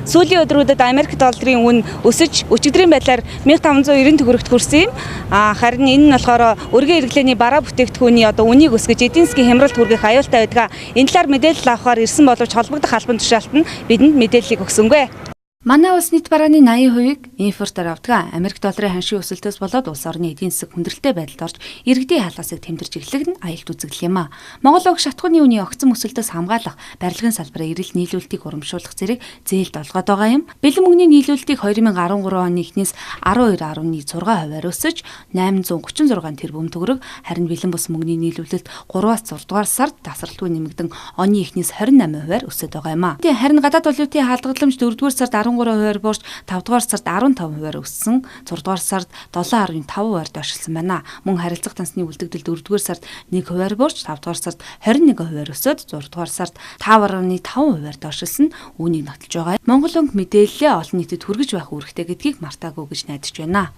Сүүлийн өдрүүдэд Америк долларын үн өсөж өчигдрийн байдлаар 1590 төгрөгт хүрсэн юм. Харин энэ нь болохоор өргөн хэрэглээний бараа бүтээгдэхүүний одоо үнийг өсгөж эдийн засгийн хямралд хүргэх аюултай байдаг. Энэ талаар мэдээлэл авахар ирсэн боловч холбогдох албан тушаалт нь бидэнд мэдээллийг өгсөнгүй. Манай улс нийт барааны 80%-ийг импортоор авдаг. Америк долларын ханшийн өсөлтөөс болоод улс орны эдийн засаг хүндрэлтэй байдалд орж иргэдийн халаасыг тэмдэрч эхлэх нь аюулт үзэгдэл юм а. Монгол банк шатхууны үнийн огцом өсөлтөөс хамгаалах, барилгын салбарын эрэлт нийлүүлэлтийг урамшуулах зэрэг зээлд олгоод байгаа юм. Бэлэн мөнгөний нийлүүлэлтийг 2013 оны эхнээс 12.6 хувиар өсөж 836 тэрбум төгрөг, харин бэлэн бус мөнгөний нийлүүлэлт 3-аас 6 дугаар сард тасралтгүй нэмэгдэн оны эхнээс 28 хувиар өсөд байгаа юм а. Харин гадаад валютын халдгаламж 4 дугаар сард 13 хувиар буурч 5 дугаар сард 15 хувиар өссөн, 6 дугаар сард 7.5 хувиар доошлсон байна. Мөн харилцах дансны үлдэгдэл 4 дугаар сард 1 хувиар буурч 5 дугаар сард 21 хувиар өсөөд 6 дугаар сард 5.5 хувиар доошлсон үүнийг нотолж байгаа. Монгол банк мэдээллээ олон нийтэд хүргэж байх үүрэгтэй гэдгийг мартаагүй гэж найдаж байна.